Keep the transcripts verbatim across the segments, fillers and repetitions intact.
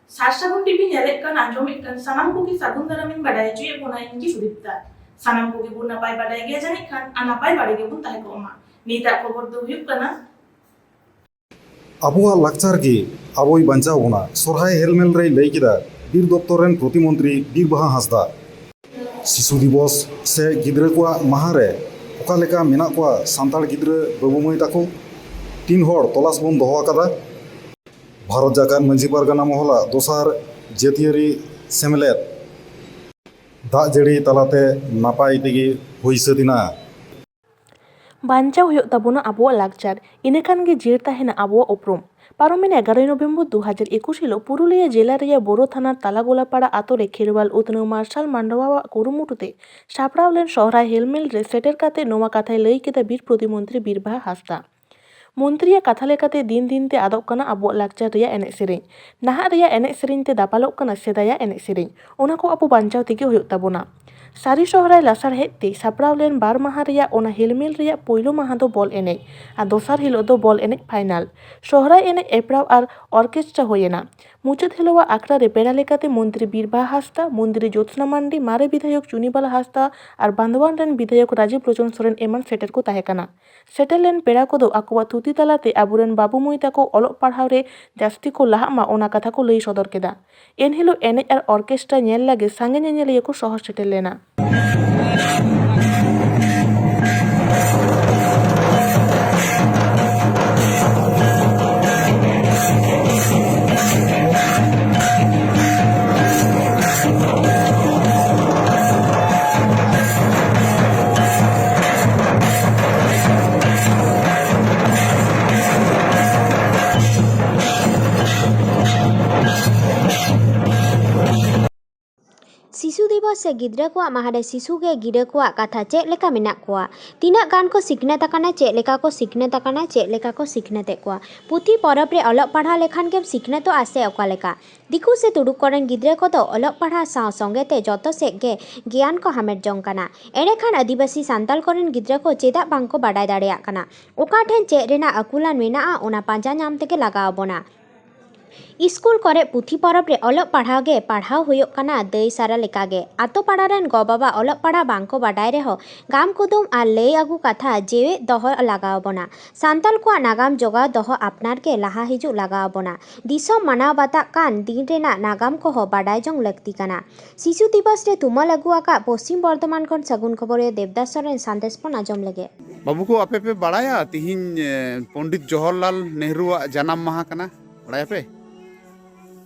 ᱥᱟᱨ ᱥᱟᱹᱜᱩᱱ ᱴᱤᱵᱷᱤ ᱧᱮᱞᱮᱫ ᱠᱟᱱ, ᱟᱸᱡᱚᱢᱮᱫ ᱠᱟᱱ ᱥᱟᱱᱟᱢ ᱠᱚᱜᱮ ᱥᱟᱹᱜᱩᱱ ᱫᱟᱨᱟᱢᱤᱧ ᱵᱟᱰᱟᱭ ᱦᱚᱪᱚᱭᱮᱫ ᱵᱚᱱᱟ ᱤᱧ ᱜᱮ ᱥᱩᱫᱤᱯᱛᱟ᱾ ᱥᱟᱱᱟᱢ ᱠᱚᱜᱮ ᱵᱚᱱ ᱱᱟᱯᱟᱭ ᱵᱟᱰᱟᱭ ᱜᱮᱭᱟ ᱡᱟᱹᱱᱤᱡ ᱠᱷᱟᱱ, ᱟᱨ ᱱᱟᱯᱟᱭ ᱵᱟᱲᱮ ᱜᱮᱵᱚᱱ ᱛᱟᱦᱮᱸ ᱠᱚᱜ ᱢᱟ᱾ ᱱᱤᱛᱟᱜ ᱠᱷᱚᱵᱚᱨ ᱫᱚ ᱦᱩᱭᱩᱜ ᱠᱟᱱᱟ, ᱟᱵᱚᱣᱟᱜ ᱞᱟᱠᱪᱟᱨ ᱜᱮ ᱟᱵᱚᱭ ᱵᱟᱧᱪᱟᱣ ᱵᱚᱱᱟ, ᱥᱚᱨᱦᱟᱭ ᱦᱮᱞᱢᱮᱞ ᱨᱮᱭ ᱞᱟᱹᱭ ᱠᱮᱫᱟ ᱵᱤᱨ ᱫᱚᱯᱛᱚᱨ ᱨᱮᱱ ᱯᱨᱚᱛᱤᱢᱚᱱᱛᱨᱤ ᱵᱤᱨ ᱵᱟᱦᱟ ᱦᱟᱸᱥᱫᱟ᱾ ᱥᱤᱥᱩ ᱫᱤᱵᱚᱥ ᱥᱮ ᱜᱤᱫᱽᱨᱟᱹ ᱠᱚᱣᱟᱜ ᱢᱟᱦᱟ ᱨᱮ ᱚᱠᱟ ᱞᱮᱠᱟ ᱢᱮᱱᱟᱜ ᱠᱚᱣᱟ ᱥᱟᱱᱛᱟᱲ ᱜᱤᱫᱽᱨᱟᱹ ᱵᱟᱹᱵᱩ ᱢᱟᱹᱭ ᱛᱟᱠᱚ? ᱛᱤᱱ ᱦᱚᱲ ᱛᱚᱞᱟᱥ ᱵᱚᱱ ᱫᱚᱦᱚ ᱟᱠᱟᱫᱟ? ᱵᱷᱟᱨᱚᱛ ᱡᱟᱠᱟᱛ ᱢᱟᱹᱡᱷᱤ ᱯᱟᱨᱜᱟᱱᱟ ᱢᱚᱦᱚᱞᱟᱜ ᱫᱚᱥᱟᱨ ᱡᱟᱹᱛᱤᱭᱟᱹᱨᱤ ᱥᱮᱢᱞᱮᱫ ᱫᱟᱜ ᱡᱟᱹᱲᱤ ᱛᱟᱞᱟᱛᱮ ᱱᱟᱯᱟᱭ ᱛᱮᱜᱮ ᱦᱩᱭ ᱥᱟᱹᱛ ᱮᱱᱟ᱾ ᱵᱟᱧᱪᱟᱣ ᱦᱩᱭᱩᱜ ᱛᱟᱵᱚᱱᱟ ᱟᱵᱚᱣᱟᱜ ᱞᱟᱠᱪᱟᱨ, ᱤᱱᱟᱹᱠᱷᱟᱱ ᱜᱮ ᱡᱤᱭᱟᱹᱲ ᱛᱟᱦᱮᱱᱟ ᱟᱵᱚᱣᱟᱜ ᱩᱯᱨᱩᱢ᱾ ᱯᱟᱨᱚᱢᱮᱱ ᱮᱜᱟᱨᱚᱭ ᱱᱚᱵᱷᱮᱢᱵᱚᱨ ᱫᱩ ᱦᱟᱡᱟᱨ ᱮᱠᱩᱥ ᱦᱤᱞᱳᱜ ᱯᱩᱨᱩᱞᱤᱭᱟᱹ ᱡᱮᱞᱟ ᱨᱮᱭᱟᱜ ᱵᱳᱨᱳ ᱛᱷᱟᱱᱟ ᱛᱟᱞᱟᱜᱳᱞᱟᱯᱟᱲᱟ ᱟᱛᱳ ᱨᱮ ᱠᱷᱮᱨᱣᱟᱞ ᱩᱛᱱᱟᱹᱣ ᱢᱟᱨᱥᱟᱞ ᱢᱟᱱᱰᱣᱟᱣᱟᱜ ᱠᱩᱨᱩᱢᱩᱴᱩ ᱛᱮ ᱥᱟᱯᱲᱟᱣ ᱞᱮᱱ ᱥᱚᱦᱨᱟᱭ ᱦᱮᱞᱢᱮᱞ ᱨᱮ ᱥᱮᱴᱮᱨ ᱠᱟᱛᱮ ᱱᱚᱣᱟ ᱠᱟᱛᱷᱟᱭ ᱞᱟᱹᱭ ᱠᱮᱫᱟ ᱵᱤᱨ ᱯᱨᱚᱛᱤᱢᱚᱱᱛᱨᱤ ᱵᱤᱨᱵᱟᱦᱟ ᱦᱟᱸᱥᱫᱟ᱾ ᱢᱚᱱᱛᱨᱤᱭᱟᱜ ᱠᱟᱛᱷᱟ ᱞᱮᱠᱟᱛᱮ, ᱫᱤᱱ ᱫᱤᱱ ᱛᱮ ᱟᱫᱚᱜ ᱠᱟᱱᱟ ᱟᱵᱚᱣᱟᱜ ᱞᱟᱠᱪᱟᱨ ᱨᱮᱭᱟᱜ ᱮᱱᱮᱡ ᱥᱮᱨᱮᱧ᱾ ᱱᱟᱦᱟᱜ ᱨᱮᱭᱟᱜ ᱮᱱᱮᱡ ᱥᱮᱨᱮᱧ ᱛᱮ ᱫᱟᱯᱟᱞᱚᱜ ᱠᱟᱱᱟ ᱥᱮᱫᱟᱭᱟᱜ ᱮᱱᱮᱡ ᱥᱮᱨᱮᱧ᱾ ᱚᱱᱟ ᱠᱚ ᱟᱵᱚ ᱵᱟᱧᱪᱟᱣ ᱛᱮᱜᱮ ᱦᱩᱭᱩᱜ ᱛᱟᱵᱚᱱᱟ᱾ ᱥᱟᱹᱨᱤ ᱥᱚᱦᱨᱟᱭ ᱞᱟᱥᱟᱲᱦᱮᱫ ᱛᱮ ᱥᱟᱯᱲᱟᱣ ᱞᱮᱱ ᱵᱟᱨ ᱢᱟᱦᱟ ᱨᱮᱭᱟᱜ ᱚᱱᱟ ᱦᱮᱞᱢᱮᱞ ᱨᱮᱭᱟᱜ ᱯᱳᱭᱞᱳ ᱢᱟᱦᱟ ᱫᱚ ᱵᱚᱞ ᱮᱱᱮᱡ ᱟᱨ ᱫᱚᱥᱟᱨ ᱦᱤᱞᱳᱜ ᱫᱚ ᱵᱚᱞ ᱮᱱᱮᱡ ᱯᱷᱟᱭᱱᱟᱞ, ᱥᱚᱦᱨᱟᱭ ᱮᱱᱮᱡ ᱦᱮᱯᱨᱟᱣ ᱟᱨ ᱚᱨᱠᱮᱥᱴᱨᱟ ᱦᱩᱭ ᱮᱱᱟ᱾ ᱢᱩᱪᱟᱹᱫ ᱦᱤᱞᱳᱜᱟᱜ ᱟᱠᱷᱲᱟ ᱨᱮ ᱯᱮᱲᱟ ᱞᱮᱠᱟᱛᱮ ᱢᱚᱱᱛᱨᱤ ᱵᱤᱨᱵᱟᱦᱟ ᱦᱟᱸᱥᱫᱟ, ᱢᱚᱱᱛᱨᱤ ᱡᱳᱛᱥᱱᱟ ᱢᱟᱱᱰᱤ, ᱢᱟᱨᱮ ᱵᱤᱫᱷᱟᱭᱚᱠ ᱪᱩᱱᱤᱵᱟᱞᱟ ᱦᱟᱸᱥᱫᱟ ᱟᱨ ᱵᱟᱸᱫᱣᱟᱱ ᱨᱮᱱ ᱵᱤᱫᱷᱟᱭᱚᱠ ᱨᱟᱡᱤᱵᱽ ᱞᱳᱪᱚᱱ ᱥᱚᱨᱮᱱ ᱮᱢᱟᱱ ᱥᱮᱴᱮᱨ ᱠᱚ ᱛᱟᱦᱮᱸ ᱠᱟᱱᱟ᱾ ᱥᱮᱴᱮᱨ ᱞᱮᱱ ᱯᱮᱲᱟ ᱠᱚᱫᱚ ᱟᱠᱚᱣᱟᱜ ᱛᱷᱩᱛᱤ ᱛᱟᱞᱟᱛᱮ ᱟᱵᱚᱨᱮᱱ ᱵᱟᱹᱵᱩ ᱢᱟᱹᱭ ᱛᱟᱠᱚ ᱚᱞᱚᱜ ᱯᱟᱲᱦᱟᱣ ᱨᱮ ᱡᱟᱹᱥᱛᱤ ᱠᱚ ᱞᱟᱦᱟᱜ ᱢᱟ, ᱚᱱᱟ ᱠᱟᱛᱷᱟ ᱠᱚ ᱞᱟᱹᱭ ᱥᱚᱫᱚᱨ ᱠᱮᱫᱟ᱾ ᱮᱱᱦᱤᱞᱳᱜ ᱮᱱᱮᱡ ᱟᱨ ᱚᱨᱠᱮᱥᱴᱨᱟ ᱧᱮᱞ ᱞᱟᱹᱜᱤᱫ ᱥᱟᱸᱜᱮ ᱧᱮᱧᱮᱞᱤᱭᱟᱹ ᱠᱚ ᱥᱚᱦᱚᱨ ᱥᱮᱴᱮᱨ ᱞᱮᱱᱟ᱾ ᱥᱤᱥᱩ ᱫᱤᱵᱚᱥ ᱥᱮ ᱜᱤᱫᱽᱨᱟᱹ ᱠᱚᱣᱟᱜ ᱢᱟᱦᱟ ᱨᱮ ᱥᱤᱥᱩ ᱜᱮ ᱜᱤᱫᱽᱨᱟᱹ ᱠᱚᱣᱟᱜ ᱠᱟᱛᱷᱟ ᱪᱮᱫ ᱞᱮᱠᱟ ᱢᱮᱱᱟᱜ ᱠᱚᱣᱟ? ᱛᱤᱱᱟᱹᱜ ᱜᱟᱱ ᱠᱚ ᱥᱤᱠᱷᱱᱟᱹᱛ ᱟᱠᱟᱱᱟ? ᱪᱮᱫ ᱞᱮᱠᱟ ᱠᱚ ᱥᱤᱠᱷᱱᱟᱹᱛ ᱟᱠᱟᱱᱟ? ᱪᱮᱫ ᱞᱮᱠᱟ ᱠᱚ ᱥᱤᱠᱷᱱᱟᱹᱛᱮᱫ ᱠᱚᱣᱟ? ᱯᱩᱛᱷᱤ ᱯᱚᱨᱚᱵᱽ ᱨᱮ ᱚᱞᱚᱜ ᱯᱟᱲᱦᱟᱣ ᱞᱮᱠᱷᱟᱱ ᱜᱮᱢ ᱥᱤᱠᱷᱱᱟᱹᱛᱚᱜᱼᱟ ᱥᱮ ᱚᱠᱟ ᱞᱮᱠᱟ? ᱫᱤᱠᱩ ᱥᱮ ᱛᱩᱲᱩᱠ ᱠᱚᱨᱮᱱ ᱜᱤᱫᱽᱨᱟᱹ ᱠᱚᱫᱚ ᱚᱞᱚᱜ ᱯᱟᱲᱦᱟᱣ ᱥᱟᱶ ᱥᱚᱸᱜᱮ ᱛᱮ ᱡᱚᱛᱚ ᱥᱮᱫ ᱜᱮ ᱜᱮᱭᱟᱱ ᱠᱚ ᱦᱟᱢᱮᱴ ᱡᱚᱝ ᱠᱟᱱᱟ᱾ ᱮᱸᱰᱮᱠᱷᱟᱱ ᱟᱹᱫᱤᱵᱟᱹᱥᱤ ᱥᱟᱱᱛᱟᱲ ᱠᱚᱨᱮᱱ ᱜᱤᱫᱽᱨᱟᱹ ᱠᱚ ᱪᱮᱫᱟᱜ ᱵᱟᱝ ᱠᱚ ᱵᱟᱰᱟᱭ ᱫᱟᱲᱮᱭᱟᱜ ᱠᱟᱱᱟ? ᱚᱠᱟ ᱴᱷᱮᱱ ᱪᱮᱫ ᱨᱮᱱᱟᱜ ᱟᱹᱠᱩᱞᱟᱱ ᱢᱮᱱᱟᱜᱼᱟ, ᱚᱱᱟ ᱯᱟᱸᱡᱟ ᱧᱟᱢ ᱛᱮᱜᱮ ᱞᱟᱜᱟᱣ ᱟᱵᱚᱱᱟ᱾ ᱤᱥᱠᱩᱞ ᱠᱚᱨᱮ ᱯᱩᱛᱷᱤ ᱯᱚᱨᱚᱵᱽ ᱨᱮ ᱚᱞᱚᱜ ᱯᱟᱲᱦᱟᱣ ᱜᱮ ᱯᱟᱲᱦᱟᱣ ᱦᱩᱭᱩᱜ ᱠᱟᱱᱟ ᱫᱟᱹᱭ ᱥᱟᱨᱟ ᱞᱮᱠᱟᱜᱮ᱾ ᱟᱛᱳ ᱯᱟᱲᱟ ᱨᱮᱱ ᱜᱚ ᱵᱟᱵᱟ ᱚᱞᱚᱜ ᱯᱟᱲᱦᱟᱣ ᱵᱟᱝ ᱠᱚ ᱵᱟᱰᱟᱭ ᱨᱮᱦᱚᱸ ᱜᱟᱢ ᱠᱩᱫᱩᱢ ᱟᱨ ᱞᱟᱹᱭ ᱟᱹᱜᱩ ᱠᱟᱛᱷᱟ ᱡᱮᱣᱮᱫ ᱫᱚᱦᱚ ᱞᱟᱜᱟᱣ ᱵᱚᱱᱟ᱾ ᱥᱟᱱᱛᱟᱲ ᱠᱚᱣᱟᱜ ᱱᱟᱜᱟᱢ ᱡᱚᱜᱟᱣ ᱫᱚᱦᱚ ᱟᱯᱱᱟᱨ ᱜᱮ ᱞᱟᱦᱟ ᱦᱤᱡᱩᱜ ᱞᱟᱜᱟᱣ ᱵᱚᱱᱟ᱾ ᱫᱤᱥᱚᱢ ᱢᱟᱱᱟᱣ ᱵᱟᱛᱟᱜ ᱠᱟᱱ ᱫᱤᱱ ᱨᱮᱱᱟᱜ ᱱᱟᱜᱟᱢ ᱠᱚᱦᱚᱸ ᱵᱟᱰᱟᱭ ᱡᱚᱝ ᱞᱟᱹᱠᱛᱤ ᱠᱟᱱᱟ᱾ ᱥᱤᱥᱩ ᱫᱤᱵᱚᱥ ᱨᱮ ᱛᱩᱢᱟᱹᱞ ᱟᱹᱜᱩ ᱟᱠᱟᱫ ᱯᱚᱥᱪᱤᱢ ᱵᱚᱨᱫᱷᱚᱢᱟᱱ ᱠᱷᱚᱱ ᱥᱟᱹᱜᱩᱱ ᱠᱷᱚᱵᱚᱨᱤᱭᱟᱹ ᱫᱮᱵᱽᱫᱟᱥ ᱥᱚᱨᱮᱱ ᱥᱟᱸᱫᱮᱥ ᱵᱚᱱ ᱟᱸᱡᱚᱢ ᱞᱮᱜᱮ᱾ ᱵᱟᱹᱵᱩ ᱠᱚ, ᱟᱯᱮ ᱯᱮ ᱵᱟᱲᱟᱭᱟ ᱛᱤᱦᱤᱧ, ᱮ, ᱯᱚᱱᱰᱤᱛ ᱡᱚᱦᱚᱨᱞᱟᱞ ᱱᱮᱦᱨᱩᱣᱟᱜ ᱡᱟᱱᱟᱢ ᱢᱟᱦᱟ ᱠᱟᱱᱟ? ᱵᱟᱲᱟᱭᱟᱯᱮ?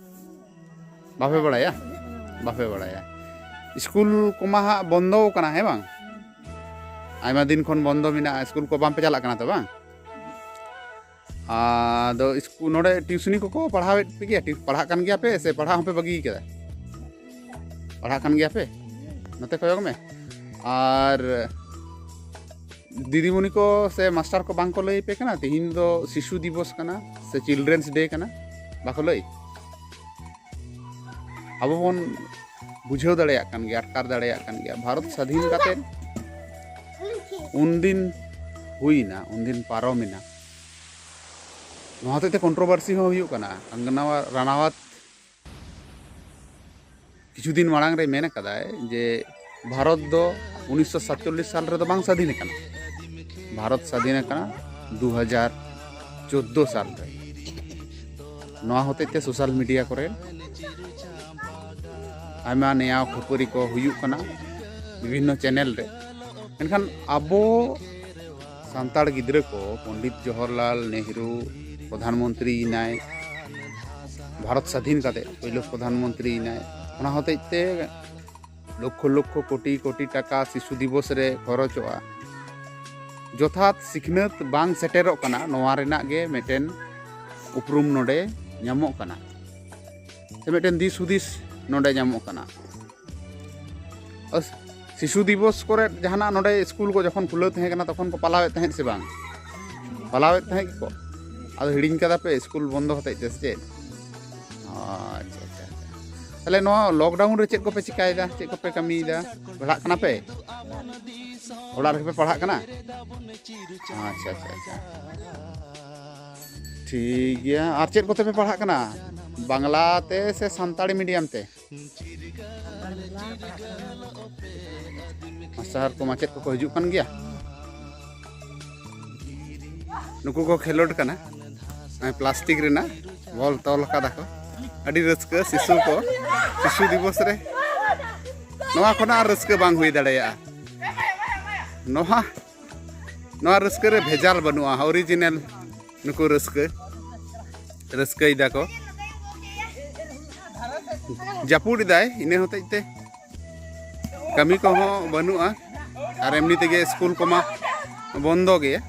ᱵᱟᱯᱮ ᱵᱟᱲᱟᱭᱟ? ᱵᱟᱯᱮ ᱵᱟᱲᱟᱭᱟ᱾ ᱤᱥᱠᱩᱞ ᱠᱚᱢᱟ ᱦᱟᱸᱜ ᱵᱚᱱᱫᱚ ᱟᱠᱟᱱᱟ, ᱦᱮᱸ ᱵᱟᱝ? ᱟᱭᱢᱟ ᱫᱤᱱ ᱠᱷᱚᱱ ᱵᱚᱱᱫᱚ ᱢᱮᱱᱟᱜᱼᱟ, ᱤᱥᱠᱩᱞ ᱠᱚ ᱵᱟᱝ ᱯᱮ ᱪᱟᱞᱟᱜ ᱠᱟᱱᱟ ᱛᱚ, ᱵᱟᱝ? ᱟᱫᱚ ᱤᱥᱠᱩᱞ, ᱱᱚᱰᱮ ᱴᱤᱭᱩᱥᱤᱱᱤ ᱠᱚᱠᱚ ᱯᱟᱲᱦᱟᱣᱮᱫ ᱯᱮ ᱜᱮᱭᱟ? ᱴᱤᱭᱩ-, ᱯᱟᱲᱦᱟᱜ ᱠᱟᱱ ᱜᱮᱭᱟ ᱯᱮ ᱥᱮ ᱯᱟᱲᱦᱟᱜ ᱦᱚᱸᱯᱮ ᱵᱟᱹᱜᱤ ᱠᱟᱫᱟ? ᱯᱟᱲᱦᱟᱜ ᱠᱟᱱ ᱜᱮᱭᱟ ᱯᱮ? ᱱᱚᱛᱮ ᱠᱚᱭᱚᱜ ᱢᱮ᱾ ᱟᱨ ᱫᱤᱫᱤᱢᱩᱱᱤ ᱠᱚ ᱥᱮ ᱢᱟᱥᱴᱟᱨ ᱠᱚ ᱵᱟᱝ ᱠᱚ ᱞᱟᱹᱭ ᱟᱯᱮ ᱠᱟᱱᱟ ᱛᱤᱦᱤᱧ ᱫᱚ ᱥᱤᱥᱩ ᱫᱤᱵᱚᱥ ᱠᱟᱱᱟ ᱥᱮ ᱪᱤᱞᱰᱨᱮᱱᱥ ᱰᱮ ᱠᱟᱱᱟ? ᱵᱟᱠᱚ ᱞᱟᱹᱭ? ᱟᱵᱚ ᱵᱚᱱ ᱵᱩᱡᱷᱟᱹᱣ ᱫᱟᱲᱮᱭᱟᱜ ᱠᱟᱱ ᱜᱮᱭᱟ, ᱟᱴᱠᱟᱨ ᱫᱟᱲᱮᱭᱟᱜ ᱠᱟᱱ ᱜᱮᱭᱟ᱾ ᱵᱷᱟᱨᱚᱛ ᱥᱟᱫᱷᱤᱱ ᱠᱟᱛᱮ ᱩᱱᱫᱤᱱ ᱦᱩᱭᱱᱟ, ᱩᱱᱫᱤᱱ ᱯᱟᱨᱚᱢᱮᱱᱟ᱾ ᱱᱚᱣᱟ ᱦᱚᱛᱮᱡ ᱛᱮ ᱠᱚᱱᱴᱨᱳᱵᱷᱟᱨᱥᱤ ᱦᱚᱸ ᱦᱩᱭᱩᱜ ᱠᱟᱱᱟ᱾ ᱠᱟᱝᱜᱟᱱᱟ ᱨᱟᱱᱟᱣᱟᱛ ᱠᱤᱪᱷᱩ ᱫᱤᱱ ᱢᱟᱲᱟᱝ ᱨᱮ ᱢᱮᱱ ᱟᱠᱟᱫᱟᱭ ᱡᱮ ᱵᱷᱟᱨᱚᱛ ᱫᱚ ᱩᱱᱤᱥᱥᱚ ᱥᱟᱛᱪᱚᱞᱞᱤᱥ ᱥᱟᱞ ᱨᱮᱫᱚ ᱵᱟᱝ ᱥᱟᱫᱷᱤᱱ ᱟᱠᱟᱱᱟ, ᱵᱷᱟᱨᱚᱛ ᱥᱟᱫᱷᱤᱱ ᱟᱠᱟᱱᱟ ᱫᱩ ᱦᱟᱡᱟᱨ ᱪᱳᱫᱫᱳ ᱥᱟᱞ ᱨᱮ᱾ ᱱᱚᱣᱟ ᱦᱚᱛᱮᱡ ᱛᱮ ᱥᱳᱥᱟᱞ ᱢᱤᱰᱤᱭᱟ ᱠᱚᱨᱮ ᱟᱭᱢᱟ ᱱᱮᱭᱟᱣ ᱠᱷᱟᱹᱯᱟᱹᱨᱤ ᱠᱚ ᱦᱩᱭᱩᱜ ᱠᱟᱱᱟ ᱵᱤᱵᱷᱤᱱᱱᱚ ᱪᱮᱱᱮᱞ ᱨᱮ᱾ ᱢᱮᱱᱠᱷᱟᱱ ᱟᱵᱚ ᱥᱟᱱᱛᱟᱲ ᱜᱤᱫᱽᱨᱟᱹ ᱠᱚ ᱯᱚᱱᱰᱤᱛ ᱡᱚᱦᱚᱨᱞᱟᱞ ᱱᱮᱦᱨᱩ ᱯᱨᱚᱫᱷᱟᱱ ᱢᱚᱱᱛᱨᱤ ᱭᱮᱱᱟᱭ, ᱵᱷᱟᱨᱚᱛ ᱥᱟᱫᱷᱤᱱ ᱠᱟᱛᱮ ᱯᱳᱭᱞᱳ ᱯᱨᱚᱫᱷᱟᱱ ᱢᱚᱱᱛᱨᱤ ᱭᱮᱱᱟᱭ, ᱚᱱᱟ ᱦᱚᱛᱮᱡ ᱛᱮ ᱞᱚᱠᱠᱷᱚ ᱞᱚᱠᱠᱷᱚ ᱠᱳᱴᱤ ᱠᱳᱴᱤ ᱴᱟᱠᱟ ᱥᱤᱥᱩ ᱫᱤᱵᱚᱥ ᱨᱮ ᱠᱷᱚᱨᱚᱪᱚᱜᱼᱟ᱾ ᱡᱚᱛᱷᱟᱛ ᱥᱤᱠᱷᱱᱟᱹᱛ ᱵᱟᱝ ᱥᱮᱴᱮᱨᱚᱜ ᱠᱟᱱᱟ, ᱱᱚᱣᱟ ᱨᱮᱱᱟᱜ ᱜᱮ ᱢᱤᱫᱴᱮᱱ ᱩᱯᱨᱩᱢ ᱱᱚᱰᱮ ᱧᱟᱢᱚᱜ ᱠᱟᱱᱟ, ᱥᱮ ᱢᱤᱫᱴᱮᱱ ᱫᱤᱥ ᱦᱩᱫᱤᱥ ᱱᱚᱰᱮ ᱧᱟᱢᱚᱜ ᱠᱟᱱᱟ᱾ ᱟᱥ-, ᱥᱤᱥᱩ ᱫᱤᱵᱚᱥ ᱠᱚᱨᱮ ᱡᱟᱦᱟᱱᱟᱜ ᱱᱚᱰᱮ ᱥᱠᱩᱞ ᱠᱚ ᱡᱚᱠᱷᱚᱱ ᱠᱷᱩᱞᱟᱹᱣ ᱛᱟᱦᱮᱸ ᱠᱟᱱᱟ, ᱛᱚᱠᱷᱚᱱ ᱠᱚ ᱯᱟᱞᱟᱣᱮᱫ ᱛᱟᱦᱮᱸᱫ ᱥᱮ ᱵᱟᱝ? ᱯᱟᱞᱟᱣᱮᱫ ᱛᱟᱦᱮᱸᱫ ᱜᱮᱠᱚ᱾ ᱟᱫᱚ ᱦᱤᱲᱤᱧ ᱠᱟᱫᱟ ᱯᱮ ᱥᱠᱩᱞ ᱵᱚᱱᱫᱚ ᱦᱚᱛᱮᱡ ᱛᱮ, ᱥᱮ ᱪᱮᱫ? ᱟᱪᱪᱷᱟ, ᱟᱪᱪᱷᱟ, ᱟᱪᱪᱷᱟ᱾ ᱛᱟᱦᱞᱮ ᱱᱚᱣᱟ ᱞᱚᱠᱰᱟᱣᱩᱱ ᱨᱮ ᱪᱮᱫ ᱠᱚᱯᱮ ᱪᱤᱠᱟᱭᱮᱫᱟ? ᱪᱮᱫ ᱠᱚᱯᱮ ᱠᱟᱹᱢᱤᱭᱮᱫᱟ? ᱯᱟᱲᱦᱟᱜ ᱠᱟᱱᱟ ᱯᱮ? ᱚᱲᱟᱜ ᱨᱮᱜᱮ ᱯᱮ ᱯᱟᱲᱦᱟᱜ ᱠᱟᱱᱟ? ᱟᱪᱪᱷᱟ, ᱟᱪᱪᱷᱟ, ᱟᱪᱪᱷᱟ᱾ ᱴᱷᱤᱠ ᱜᱮᱭᱟ᱾ ᱟᱨ ᱪᱮᱫ ᱠᱚᱛᱮ ᱯᱮ ᱯᱟᱲᱦᱟᱜ ᱠᱟᱱᱟ? ᱵᱟᱝᱞᱟ ᱛᱮ ᱥᱮ ᱥᱟᱱᱛᱟᱲᱤ ᱢᱤᱰᱤᱭᱟᱢ ᱛᱮ? ᱢᱟᱥᱴᱟᱨ ᱠᱚ ᱢᱟᱪᱮᱫ ᱠᱚᱠᱚ ᱦᱤᱡᱩᱜ ᱠᱟᱱ ᱜᱮᱭᱟ᱾ ᱱᱩᱠᱩ ᱠᱚ ᱠᱷᱮᱞᱳᱰ ᱠᱟᱱᱟ᱾ ᱱᱚᱜᱼᱚᱭ ᱯᱞᱟᱥᱴᱤᱠ ᱨᱮᱱᱟᱜ ᱵᱚᱞ ᱛᱚᱞ ᱠᱟᱫᱟ ᱠᱚ᱾ ᱟᱹᱰᱤ ᱨᱟᱹᱥᱠᱟᱹ ᱥᱤᱥᱩ ᱠᱚ, ᱥᱤᱥᱩ ᱫᱤᱵᱚᱥ ᱨᱮ ᱱᱚᱣᱟ ᱠᱷᱚᱱᱟᱜ ᱨᱟᱹᱥᱠᱟᱹ ᱵᱟᱝ ᱦᱩᱭ ᱫᱟᱲᱮᱭᱟᱜᱼᱟ᱾ ᱱᱚᱣᱟ, ᱱᱚᱣᱟ ᱨᱟᱹᱥᱠᱟᱹ ᱨᱮ ᱵᱷᱮᱡᱟᱞ ᱵᱟᱹᱱᱩᱜᱼᱟ, ᱚᱨᱤᱡᱤᱱᱟᱞ ᱱᱩᱠᱩ ᱨᱟᱹᱥᱠᱟᱹ, ᱨᱟᱹᱥᱠᱟᱹᱭ ᱫᱟᱠᱚ᱾ ᱡᱟᱹᱯᱩᱫ ᱮᱫᱟᱭ, ᱤᱱᱟᱹ ᱦᱚᱛᱮᱡ ᱛᱮ ᱠᱟᱹᱢᱤ ᱠᱚᱦᱚᱸ ᱵᱟᱹᱱᱩᱜᱼᱟ, ᱟᱨ ᱮᱢᱱᱤ ᱛᱮᱜᱮ ᱥᱠᱩᱞ ᱠᱚᱢᱟ ᱵᱚᱱᱫᱚ ᱜᱮᱭᱟ᱾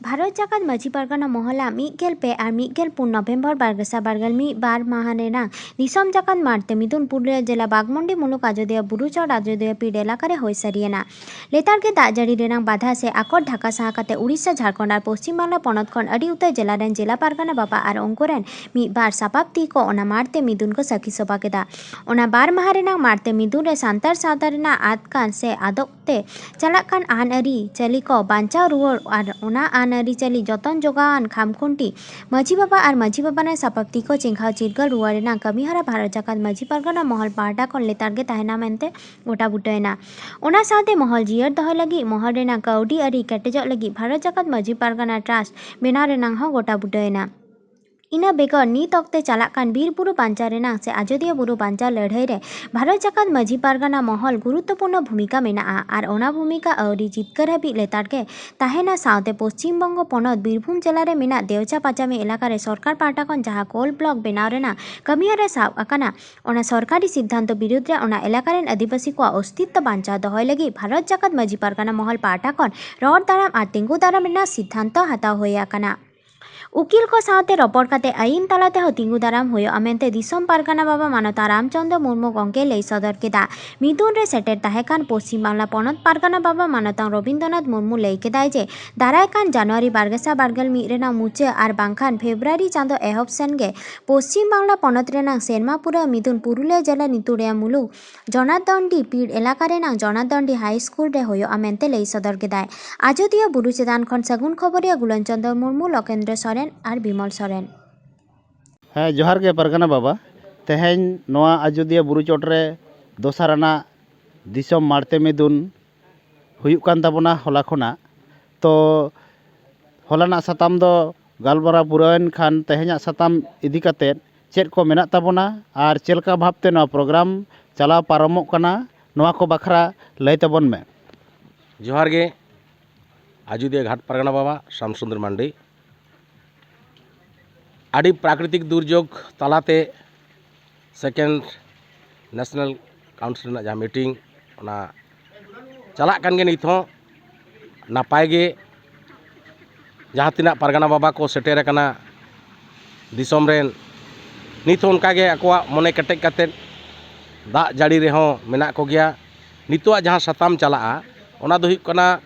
ᱵᱷᱟᱨᱚᱛ ᱡᱟᱠᱟᱛ ᱢᱟᱹᱡᱷᱤ ᱯᱟᱨᱜᱟᱱᱟ ᱢᱚᱦᱚᱞᱟᱜ ᱢᱤᱫ ᱜᱮᱞ ᱯᱮ ᱟᱨ ᱢᱤᱫ ᱜᱮᱞ ᱯᱩᱱ ᱱᱚᱵᱷᱮᱢᱵᱚᱨ ᱵᱟᱨ ᱜᱮᱥᱟᱭ ᱵᱟᱨ ᱜᱮᱞ ᱢᱤᱫ ᱵᱟᱨ ᱢᱟᱦᱟ ᱨᱮᱱᱟᱜ ᱫᱤᱥᱚᱢ ᱡᱟᱠᱟᱛ ᱢᱟᱨᱛᱮ ᱢᱤᱫᱩᱱ ᱯᱩᱨᱩᱞᱤᱭᱟᱹ ᱡᱮᱞᱟ ᱵᱟᱜᱽᱢᱩᱱᱰᱤ ᱢᱩᱞᱩᱠ ᱟᱡᱚᱫᱤᱭᱟᱹ ᱵᱩᱨᱩ ᱪᱚᱴ ᱟᱡᱚᱫᱤᱭᱟᱹ ᱯᱤᱲ ᱮᱞᱟᱠᱟ ᱨᱮ ᱦᱩᱭ ᱥᱟᱹᱨᱤᱭᱮᱱᱟ᱾ ᱞᱮᱛᱟᱲ ᱜᱮ ᱫᱟᱜ ᱡᱟᱹᱲᱤ ᱨᱮᱱᱟᱜ ᱵᱟᱫᱷᱟ ᱥᱮ ᱟᱠᱚᱴ ᱰᱷᱟᱠᱟ ᱥᱟᱦᱟ ᱠᱟᱛᱮ ᱩᱲᱤᱥᱥᱟ, ᱡᱷᱟᱲᱠᱷᱚᱸᱰ ᱟᱨ ᱯᱚᱥᱪᱤᱢ ᱵᱟᱝᱞᱟ ᱯᱚᱱᱚᱛ ᱠᱷᱚᱱ ᱟᱹᱰᱤ ᱩᱛᱟᱹᱨ ᱡᱮᱞᱟ ᱨᱮᱱ ᱡᱮᱞᱟ ᱯᱟᱨᱜᱟᱱᱟ ᱵᱟᱵᱟ ᱟᱨ ᱩᱱᱠᱩ ᱨᱮᱱ ᱢᱤᱫ ᱵᱟᱨ ᱥᱟᱯᱟᱵ ᱛᱤ ᱠᱚ ᱚᱱᱟ ᱢᱟᱨᱛᱮ ᱢᱤᱫᱩᱱ ᱠᱚ ᱥᱟᱹᱠᱷᱤ ᱥᱚᱵᱷᱟ ᱠᱮᱫᱟ᱾ ᱚᱱᱟ ᱵᱟᱨ ᱢᱟᱦᱟ ᱨᱮᱱᱟᱜ ᱢᱟᱨᱛᱮ ᱢᱤᱫᱩᱱ ᱨᱮ ᱥᱟᱱᱛᱟᱲ ᱥᱟᱶᱛᱟ ᱨᱮᱱᱟᱜ ᱟᱫ ᱠᱟᱱ ᱥᱮ ᱟᱫᱚᱜ ᱛᱮ ᱪᱟᱞᱟᱜ ᱠᱟᱱ ᱟᱹᱱ ᱟᱹᱨᱤ ᱪᱟᱹᱞᱤ ᱠᱚ ᱵᱟᱧᱪᱟᱣ ᱨᱩᱣᱟᱹᱲ ᱟᱨ ᱚᱱᱟ ᱟᱹᱱ ᱟᱹᱨᱤ ᱪᱟᱹᱞᱤ ᱡᱚᱛᱚᱱ ᱡᱚᱜᱟᱣᱟᱱ ᱠᱷᱟᱢᱠᱷᱩᱱᱴᱤ ᱢᱟᱹᱡᱷᱤ ᱵᱟᱵᱟ ᱟᱨ ᱢᱟᱹᱡᱷᱤ ᱵᱟᱵᱟ ᱨᱮᱱ ᱥᱟᱯᱟᱵ ᱛᱤ ᱠᱚ ᱪᱮᱸᱜᱷᱟᱣ ᱪᱤᱨᱜᱟᱹᱞ ᱨᱩᱣᱟᱹᱲ ᱨᱮᱱᱟᱜ ᱠᱟᱹᱢᱤᱦᱚᱨᱟ ᱵᱷᱟᱨᱚᱛ ᱡᱟᱠᱟᱛ ᱢᱟᱹᱡᱷᱤ ᱯᱟᱨᱜᱟᱱᱟ ᱢᱚᱦᱚᱞ ᱯᱟᱦᱴᱟ ᱠᱷᱚᱱ ᱞᱮᱛᱟᱲ ᱜᱮ ᱛᱟᱦᱮᱱᱟ ᱢᱮᱱᱛᱮ ᱜᱚᱴᱟ ᱵᱩᱴᱟᱹᱭᱮᱱᱟ᱾ ᱚᱱᱟ ᱥᱟᱶᱛᱮ ᱢᱚᱦᱚᱞ ᱡᱤᱭᱟᱹᱲ ᱫᱚᱦᱚᱭ ᱞᱟᱹᱜᱤᱫ ᱢᱚᱦᱚᱞ ᱨᱮᱱᱟᱜ ᱠᱟᱹᱣᱰᱤ ᱟᱹᱨᱤ ᱠᱮᱴᱮᱡᱚᱜ ᱞᱟᱹᱜᱤᱫ ᱵᱷᱟᱨᱚᱛ ᱡᱟᱠᱟᱛ ᱢᱟᱹᱡᱷᱤ ᱯᱟᱨᱜᱟᱱᱟ ᱴᱨᱟᱥᱴ ᱵᱮᱱᱟᱣ ᱨᱮᱱᱟᱜ ᱦᱚᱸ ᱜᱚᱴᱟ ᱵᱩᱴᱟᱹᱭᱮᱱᱟ᱾ ᱤᱱᱟᱹ ᱵᱮᱜᱚᱨ ᱱᱤᱛ ᱚᱠᱛᱮ ᱪᱟᱞᱟᱜ ᱠᱟᱱ ᱵᱤᱨ ᱵᱩᱨᱩ ᱵᱟᱧᱪᱟᱣ ᱨᱮᱱᱟᱜ ᱥᱮ ᱟᱡᱚᱫᱤᱭᱟᱹ ᱵᱩᱨᱩ ᱵᱟᱧᱪᱟᱣ ᱞᱟᱹᱲᱦᱟᱹᱭ ᱨᱮ ᱵᱷᱟᱨᱚᱛ ᱡᱟᱠᱟᱛ ᱢᱟᱹᱡᱷᱤ ᱯᱟᱨᱜᱟᱱᱟ ᱢᱚᱦᱚᱞ ᱜᱩᱨᱩᱛᱛᱚᱯᱩᱨᱱᱚ ᱵᱷᱩᱢᱤᱠᱟ ᱢᱮᱱᱟᱜᱼᱟ ᱟᱨ ᱚᱱᱟ ᱵᱷᱩᱢᱤᱠᱟ ᱟᱹᱣᱨᱤ ᱡᱤᱛᱠᱟᱹᱨ ᱦᱟᱹᱵᱤᱡ ᱞᱮᱛᱟᱲ ᱜᱮ ᱛᱟᱦᱮᱱᱟ᱾ ᱥᱟᱶᱛᱮ ᱯᱚᱥᱪᱤᱢ ᱵᱚᱝᱜᱚ ᱯᱚᱱᱚᱛ ᱵᱤᱨᱵᱷᱩᱢ ᱡᱮᱞᱟ ᱨᱮ ᱢᱮᱱᱟᱜ ᱫᱮᱣᱪᱟ ᱯᱟᱸᱪᱟᱢᱤ ᱮᱞᱟᱠᱟ ᱨᱮ ᱥᱚᱨᱠᱟᱨ ᱯᱟᱦᱴᱟ ᱠᱷᱚᱱ ᱡᱟᱦᱟᱸ ᱠᱳᱞ ᱵᱞᱚᱠ ᱵᱮᱱᱟᱣ ᱨᱮᱱᱟᱜ ᱠᱟᱹᱢᱤᱦᱚᱨᱟ ᱥᱟᱵ ᱟᱠᱟᱱᱟ, ᱚᱱᱟ ᱥᱚᱨᱠᱟᱨᱤ ᱥᱤᱫᱽᱫᱷᱟᱱᱛᱚ ᱵᱤᱨᱩᱫᱽ ᱨᱮ ᱚᱱᱟ ᱮᱞᱟᱠᱟ ᱨᱮᱱ ᱟᱹᱫᱤᱵᱟᱹᱥᱤ ᱠᱚᱣᱟᱜ ᱚᱥᱛᱤᱛᱛᱚ ᱵᱟᱧᱪᱟᱣ ᱫᱚᱦᱚᱭ ᱞᱟᱹᱜᱤᱫ ᱵᱷᱟᱨᱚᱛ ᱡᱟᱠᱟᱛ ᱢᱟᱹᱡᱷᱤ ᱯᱟᱨᱜᱟᱱᱟ ᱢᱚᱦᱚᱞ ᱯᱟᱦᱴᱟ ᱠᱷᱚᱱ ᱨᱚᱲ ᱫᱟᱨᱟᱢ ᱟᱨ ᱛᱤᱸᱜᱩ ᱫᱟᱨᱟᱢ ᱨᱮᱱᱟᱜ ᱥᱤᱫᱽᱫᱷᱟᱱᱛᱚ ᱦᱟᱛᱟᱣ ᱦᱩᱭ ᱟᱠᱟᱱᱟ᱾ ᱩᱠᱤᱞ ᱠᱚ ᱥᱟᱶᱛᱮ ᱨᱚᱯᱚᱲ ᱠᱟᱛᱮ ᱟᱹᱭᱤᱱ ᱛᱟᱞᱟ ᱛᱮᱦᱚᱸ ᱛᱤᱸᱜᱩ ᱫᱟᱨᱟᱢ ᱦᱩᱭᱩᱜᱼᱟ ᱢᱮᱱᱛᱮ ᱫᱤᱥᱚᱢ ᱯᱟᱨᱜᱟᱱᱟ ᱵᱟᱵᱟ ᱢᱟᱱᱚᱛᱟᱱ ᱨᱟᱢᱪᱚᱸᱫᱽᱨᱚ ᱢᱩᱨᱢᱩ ᱜᱚᱢᱠᱮ ᱞᱟᱹᱭ ᱥᱚᱫᱚᱨ ᱠᱮᱫᱟ᱾ ᱢᱤᱫᱩᱱ ᱨᱮ ᱥᱮᱴᱮᱨ ᱛᱟᱦᱮᱸ ᱠᱟᱱ ᱯᱚᱥᱪᱤᱢ ᱵᱟᱝᱞᱟ ᱯᱚᱱᱚᱛ ᱯᱟᱨᱜᱟᱱᱟ ᱵᱟᱵᱟ ᱢᱟᱱᱚᱛᱟᱱ ᱨᱚᱵᱤᱱᱫᱨᱚᱱᱟᱛᱷ ᱢᱩᱨᱢᱩ ᱞᱟᱹᱭ ᱠᱮᱫᱟᱭ ᱡᱮ ᱫᱟᱨᱟᱭ ᱠᱟᱱ ᱡᱟᱱᱩᱣᱟᱨᱤ ᱵᱟᱨ ᱜᱮᱥᱟᱭ ᱵᱟᱨ ᱜᱮᱞ ᱢᱤᱫ ᱨᱮᱱᱟᱜ ᱢᱩᱪᱟᱹᱫ ᱟᱨ ᱵᱟᱝᱠᱷᱟᱱ ᱯᱷᱮᱵᱽᱨᱩᱣᱟᱨᱤ ᱪᱟᱸᱫᱚ ᱮᱦᱚᱵ ᱥᱮᱱ ᱜᱮ ᱯᱚᱥᱪᱤᱢ ᱵᱟᱝᱞᱟ ᱯᱚᱱᱚᱛ ᱨᱮᱱᱟᱜ ᱥᱮᱨᱢᱟ ᱯᱩᱨᱟᱹᱣ ᱢᱤᱫᱩᱱ ᱯᱩᱨᱩᱞᱤᱭᱟᱹ ᱡᱮᱞᱟ ᱱᱤᱛᱩᱲᱤᱭᱟ ᱢᱩᱞᱩᱠ ᱡᱚᱱᱟᱨᱫᱚᱱᱰᱤ ᱯᱤᱲ ᱮᱞᱟᱠᱟ ᱨᱮᱱᱟᱜ ᱡᱚᱱᱟᱨᱫᱚᱱᱰᱤ ᱦᱟᱭ ᱥᱠᱩᱞ ᱨᱮ ᱦᱩᱭᱩᱜᱼᱟ ᱢᱮᱱᱛᱮ ᱞᱟᱹᱭ ᱥᱚᱫᱚᱨ ᱠᱮᱫᱟᱭ᱾ ᱟᱡᱚᱫᱤᱭᱟᱹ ᱵᱩᱨᱩ ᱪᱮᱛᱟᱱ ᱠᱷᱚᱱ ᱥᱟᱹᱜᱩᱱ ᱠᱷᱚᱵᱚᱨᱤᱭᱟᱹ ᱜᱩᱞᱚᱱ ᱪᱚᱸᱫᱽᱨᱚ ᱢᱩᱨᱢᱩ, ᱞᱚᱠᱮᱱᱫᱨᱚ ᱥᱚᱨᱮᱱ ᱟᱨ ᱵᱤᱢᱚᱞ ᱥᱚᱨᱮᱱ᱾ ᱦᱮᱸ, ᱡᱚᱦᱟᱨ ᱜᱮ ᱯᱟᱨᱜᱟᱱᱟ ᱵᱟᱵᱟ᱾ ᱛᱮᱦᱮᱧ ᱱᱚᱣᱟ ᱟᱡᱚᱫᱤᱭᱟᱹ ᱵᱩᱨᱩ ᱪᱚᱴ ᱨᱮ ᱫᱚᱥᱟᱨ ᱟᱱᱟᱜ ᱫᱤᱥᱚᱢ ᱢᱟᱲᱛᱮ ᱢᱤᱫᱩᱱ ᱦᱩᱭᱩᱜ ᱠᱟᱱ ᱛᱟᱵᱚᱱᱟ ᱦᱚᱞᱟ ᱠᱷᱚᱱᱟᱜ᱾ ᱛᱚ ᱦᱚᱞᱟᱱᱟᱜ ᱥᱟᱛᱟᱢ ᱫᱚ ᱜᱟᱞᱢᱟᱨᱟᱣ ᱯᱩᱨᱟᱹᱣᱮᱱ ᱠᱷᱟᱱ ᱛᱮᱦᱮᱧᱟᱜ ᱥᱟᱛᱟᱢ ᱤᱫᱤ ᱠᱟᱛᱮᱫ ᱪᱮᱫ ᱠᱚ ᱢᱮᱱᱟᱜ ᱛᱟᱵᱚᱱᱟ ᱟᱨ ᱪᱮᱫ ᱞᱮᱠᱟ ᱵᱷᱟᱵᱽᱛᱮ ᱱᱚᱣᱟ ᱯᱨᱳᱜᱨᱟᱢ ᱪᱟᱞᱟᱣ ᱯᱟᱨᱚᱢᱚᱜ ᱠᱟᱱᱟ, ᱱᱚᱣᱟ ᱠᱚ ᱵᱟᱠᱷᱨᱟ ᱞᱟᱹᱭ ᱛᱟᱵᱚᱱ ᱢᱮ᱾ ᱡᱚᱦᱟᱨ ᱜᱮ ᱟᱡᱚᱫᱤᱭᱟᱹ ᱜᱷᱟᱴ ᱯᱟᱨᱜᱟᱱᱟ ᱵᱟᱵᱟ ᱥᱟᱢᱥᱩᱱᱫᱚᱨ ᱢᱟᱱᱰᱤ᱾ ᱟᱹᱰᱤ ᱯᱨᱟᱠᱨᱤᱛᱤᱠ ᱫᱩᱨᱡᱳᱜᱽ ᱛᱟᱞᱟᱛᱮ ᱥᱮᱠᱮᱱᱰ ᱱᱮᱥᱱᱟᱞ ᱠᱟᱣᱩᱱᱥᱤᱞ ᱨᱮᱱᱟᱜ ᱡᱟᱦᱟᱸ ᱢᱤᱴᱤᱝ, ᱚᱱᱟ ᱪᱟᱞᱟᱜ ᱠᱟᱱ ᱜᱮ᱾ ᱱᱤᱛ ᱦᱚᱸ ᱱᱟᱯᱟᱭ ᱜᱮ ᱡᱟᱦᱟᱸ ᱛᱤᱱᱟᱹᱜ ᱯᱟᱨᱜᱟᱱᱟ ᱵᱟᱵᱟ ᱠᱚ ᱥᱮᱴᱮᱨ ᱟᱠᱟᱱᱟ ᱫᱤᱥᱚᱢ ᱨᱮᱱ, ᱱᱤᱛ ᱦᱚᱸ ᱚᱱᱠᱟ ᱜᱮ ᱟᱠᱚᱣᱟᱜ ᱢᱚᱱᱮ ᱠᱮᱴᱮᱡ ᱠᱟᱛᱮᱫ ᱫᱟᱜ ᱡᱟᱹᱲᱤ ᱨᱮᱦᱚᱸ ᱢᱮᱱᱟᱜ ᱠᱚᱜᱮᱭᱟ᱾ ᱱᱤᱛᱚᱜᱟᱜ ᱡᱟᱦᱟᱸ ᱥᱟᱛᱟᱢ ᱪᱟᱞᱟᱜᱼᱟ, ᱚᱱᱟ ᱫᱚ ᱦᱩᱭᱩᱜ ᱠᱟᱱᱟ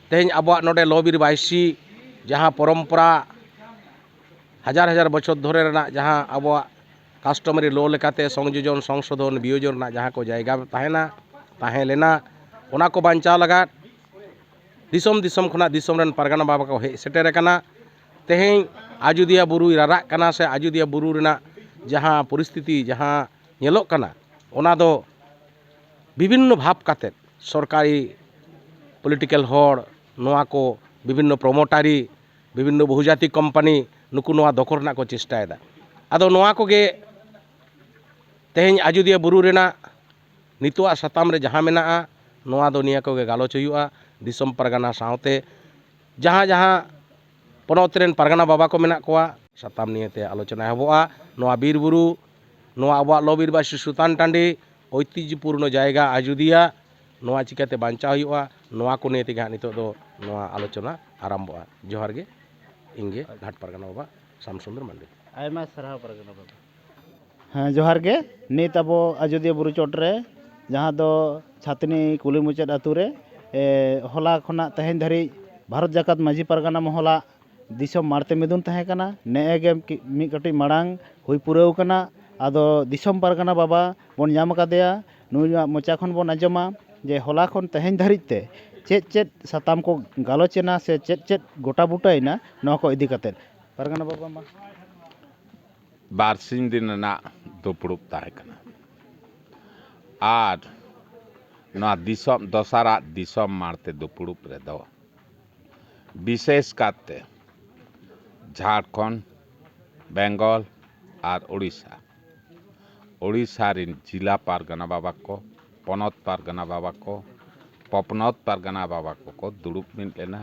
ᱛᱮᱦᱮᱧ ᱟᱵᱚᱣᱟᱜ ᱱᱚᱰᱮ ᱞᱚ ᱵᱤᱨ ᱵᱟᱭᱥᱤ ᱡᱟᱦᱟᱸ ᱯᱚᱨᱚᱢᱯᱚᱨᱟ ᱦᱟᱡᱟᱨ ᱦᱟᱡᱟᱨ ᱵᱚᱪᱷᱚᱨ ᱫᱷᱚᱨᱮ ᱨᱮᱱᱟᱜ ᱡᱟᱦᱟᱸ ᱟᱵᱚᱣᱟᱜ ᱠᱟᱥᱴᱚᱢᱟᱨᱤ ᱞᱚ ᱞᱮᱠᱟᱛᱮ ᱥᱚᱝᱡᱳᱡᱚᱱ, ᱥᱚᱝᱥᱳᱫᱷᱚᱱ, ᱵᱤᱭᱳᱡᱚᱱ ᱨᱮᱱᱟᱜ ᱡᱟᱦᱟᱸ ᱠᱚ ᱡᱟᱭᱜᱟ ᱛᱟᱦᱮᱱᱟ, ᱛᱟᱦᱮᱸ ᱞᱮᱱᱟ, ᱚᱱᱟ ᱠᱚ ᱵᱟᱧᱪᱟᱣ ᱞᱟᱜᱟᱫ ᱫᱤᱥᱚᱢ ᱫᱤᱥᱚᱢ ᱠᱷᱚᱱᱟᱜ ᱫᱤᱥᱚᱢ ᱨᱮᱱ ᱯᱟᱨᱜᱟᱱᱟ ᱵᱟᱵᱟ ᱠᱚ ᱦᱮᱡ ᱥᱮᱴᱮᱨ ᱟᱠᱟᱱᱟ᱾ ᱛᱮᱦᱮᱧ ᱟᱡᱳᱫᱤᱭᱟᱹ ᱵᱩᱨᱩᱭ ᱨᱟᱨᱟᱜ ᱠᱟᱱᱟ ᱥᱮ ᱟᱡᱳᱫᱤᱭᱟᱹ ᱵᱩᱨᱩ ᱨᱮᱱᱟᱜ ᱡᱟᱦᱟᱸ ᱯᱚᱨᱤᱥᱛᱷᱤᱛᱤ, ᱡᱟᱦᱟᱸ ᱧᱮᱞᱚᱜ ᱠᱟᱱᱟ, ᱚᱱᱟ ᱫᱚ ᱵᱤᱵᱷᱤᱱᱱᱚ ᱵᱷᱟᱵᱽ ᱠᱟᱛᱮᱫ ᱥᱚᱨᱠᱟᱨᱤ, ᱯᱚᱞᱤᱴᱤᱠᱮᱞ ᱦᱚᱲ, ᱱᱚᱣᱟ ᱠᱚ ᱵᱤᱵᱷᱤᱱᱱᱚ ᱯᱨᱚᱢᱳᱴᱟᱨᱤ, ᱵᱤᱵᱷᱤᱱᱱᱚ ᱵᱚᱦᱩᱡᱟᱛᱤ ᱠᱳᱢᱯᱟᱱᱤ, ᱱᱩᱠᱩ ᱱᱚᱣᱟ ᱫᱚᱠᱷᱚᱞ ᱨᱮᱱᱟᱜ ᱠᱚ ᱪᱮᱥᱴᱟᱭᱮᱫᱟ᱾ ᱟᱫᱚ ᱱᱚᱣᱟ ᱠᱚᱜᱮ ᱛᱮᱦᱮᱧ ᱟᱡᱳᱫᱤᱭᱟᱹ ᱵᱩᱨᱩ ᱨᱮᱱᱟᱜ ᱱᱤᱛᱚᱜᱟᱜ ᱥᱟᱛᱟᱢ ᱨᱮ ᱡᱟᱦᱟᱸ ᱢᱮᱱᱟᱜᱼᱟ, ᱱᱚᱣᱟ ᱫᱚ ᱱᱤᱭᱟᱹ ᱠᱚᱜᱮ ᱜᱟᱞᱚᱪ ᱦᱩᱭᱩᱜᱼᱟ᱾ ᱫᱤᱥᱚᱢ ᱯᱟᱨᱜᱟᱱᱟ ᱥᱟᱶᱛᱮ ᱡᱟᱦᱟᱸ ᱡᱟᱦᱟᱸ ᱯᱚᱱᱚᱛ ᱨᱮᱱ ᱯᱟᱨᱜᱟᱱᱟ ᱵᱟᱵᱟ ᱠᱚ ᱢᱮᱱᱟᱜ ᱠᱚᱣᱟ, ᱥᱟᱛᱟᱢ ᱱᱤᱭᱮᱛᱮ ᱟᱞᱳᱪᱚᱱᱟ ᱮᱦᱚᱵᱚᱜᱼᱟ᱾ ᱱᱚᱣᱟ ᱵᱤᱨ ᱵᱩᱨᱩ, ᱱᱚᱣᱟ ᱟᱵᱚᱣᱟᱜ ᱞᱚ ᱵᱤᱨ ᱵᱟᱭᱥᱤ ᱥᱩᱛᱟᱱ ᱴᱟᱺᱰᱤ, ᱳᱭᱛᱤᱡᱽᱡᱚᱯᱩᱨᱱᱚ ᱡᱟᱭᱜᱟ ᱟᱡᱳᱫᱤᱭᱟ, ᱱᱚᱣᱟ ᱪᱤᱠᱟᱹᱛᱮ ᱵᱟᱧᱪᱟᱣ ᱦᱩᱭᱩᱜᱼᱟ, ᱱᱚᱣᱟ ᱠᱚ ᱱᱤᱭᱮ ᱛᱮᱜᱮ ᱦᱟᱸᱜ ᱱᱤᱛᱚᱜ ᱫᱚ ᱱᱚᱣᱟ ᱟᱞᱳᱪᱚᱱᱟ ᱟᱨᱟᱢᱵᱚᱜᱼᱟ᱾ ᱡᱚᱦᱟᱨ ᱜᱮ᱾ ᱤᱧᱜᱮ ᱜᱷᱟᱴ ᱯᱟᱨᱜᱟᱱᱟ ᱵᱟᱵᱟ ᱥᱟᱢᱥᱩᱱᱫᱚᱨ ᱢᱟᱱᱰᱤ᱾ ᱟᱭᱢᱟ ᱥᱟᱨᱦᱟᱣ ᱯᱟᱨᱜᱟᱱᱟ ᱵᱟᱵᱟ᱾ ᱦᱮᱸ, ᱡᱚᱦᱟᱨ ᱜᱮ᱾ ᱱᱤᱛ ᱟᱵᱚ ᱟᱡᱳᱫᱤᱭᱟᱹ ᱵᱩᱨᱩ ᱪᱚᱴ ᱨᱮ, ᱡᱟᱦᱟᱸ ᱫᱚ ᱪᱷᱟᱛᱱᱤ ᱠᱩᱞᱤ ᱢᱩᱪᱟᱹᱫ ᱟᱛᱳ ᱨᱮ, ᱮ, ᱦᱚᱞᱟ ᱠᱷᱚᱱᱟᱜ ᱛᱮᱦᱮᱧ ᱫᱷᱟᱹᱨᱤᱡ ᱵᱷᱟᱨᱚᱛ ᱡᱟᱠᱟᱛ ᱢᱟᱹᱡᱷᱤ ᱯᱟᱨᱜᱟᱱᱟ ᱢᱚᱦᱚᱞᱟᱜ ᱫᱤᱥᱚᱢ ᱢᱟᱲᱛᱮ ᱢᱤᱫᱩᱱ ᱛᱟᱦᱮᱸ ᱠᱟᱱᱟ᱾ ᱱᱮᱜᱼᱮ ᱜᱮ ᱠᱤ-, ᱢᱤᱫ ᱠᱟᱹᱴᱤᱡ ᱢᱟᱲᱟᱝ ᱦᱩᱭ ᱯᱩᱨᱟᱹᱣ ᱠᱟᱱᱟ᱾ ᱟᱫᱚ ᱫᱤᱥᱚᱢ ᱯᱟᱨᱜᱟᱱᱟ ᱵᱟᱵᱟ ᱵᱚᱱ ᱧᱟᱢ ᱟᱠᱟᱫᱮᱭᱟ, ᱱᱩᱭᱟᱜ ᱢᱚᱪᱟ ᱠᱷᱚᱱ ᱵᱚᱱ ᱟᱸᱡᱚᱢᱟ ᱡᱮ ᱦᱚᱞᱟ ᱠᱷᱚᱱ ᱛᱮᱦᱮᱧ ᱫᱷᱟᱹᱨᱤᱡ ᱛᱮ ᱪᱮᱫ ᱪᱮᱫ ᱥᱟᱛᱟᱢ ᱠᱚ ᱜᱟᱞᱚᱪ ᱮᱱᱟ ᱥᱮ ᱪᱮᱫ ᱪᱮᱫ ᱜᱚᱴᱟ ᱵᱩᱴᱟᱹᱭᱮᱱᱟ, ᱱᱚᱣᱟ ᱠᱚ ᱤᱫᱤ ᱠᱟᱛᱮᱫ᱾ ᱯᱟᱨᱜᱟᱱᱟ ᱵᱟᱵᱟ ᱢᱟ᱾ ᱵᱟᱨᱥᱤᱧ ᱫᱤᱱ ᱨᱮᱱᱟᱜ ᱫᱩᱯᱲᱩᱵ ᱛᱟᱦᱮᱸ ᱠᱟᱱᱟ᱾ ᱟᱨ ᱱᱚᱣᱟ ᱫᱤᱥᱚᱢ, ᱫᱚᱥᱟᱨᱟᱜ ᱫᱤᱥᱚᱢ ᱢᱟᱲᱛᱮ ᱫᱩᱯᱲᱩᱵ ᱨᱮᱫᱚ ᱵᱤᱥᱮᱥ ᱠᱟᱨᱛᱮ ᱡᱷᱟᱲᱠᱷᱚᱸᱰ, ᱵᱮᱝᱜᱚᱞ ᱟᱨ ᱳᱰᱤᱥᱟ, ᱳᱰᱤᱥᱟ ᱨᱤᱱ ᱡᱤᱞᱟ ᱯᱟᱨᱜᱟᱱᱟ ᱵᱟᱵᱟ ᱠᱚ, ᱯᱚᱱᱚᱛ ᱯᱟᱨᱜᱟᱱᱟ ᱵᱟᱵᱟ ᱠᱚ, ᱯᱚᱯᱱᱚᱛ ᱯᱟᱨᱜᱟᱱᱟ ᱵᱟᱵᱟ ᱠᱚᱠᱚ ᱫᱩᱲᱩᱵ ᱢᱤᱫ ᱞᱮᱱᱟ᱾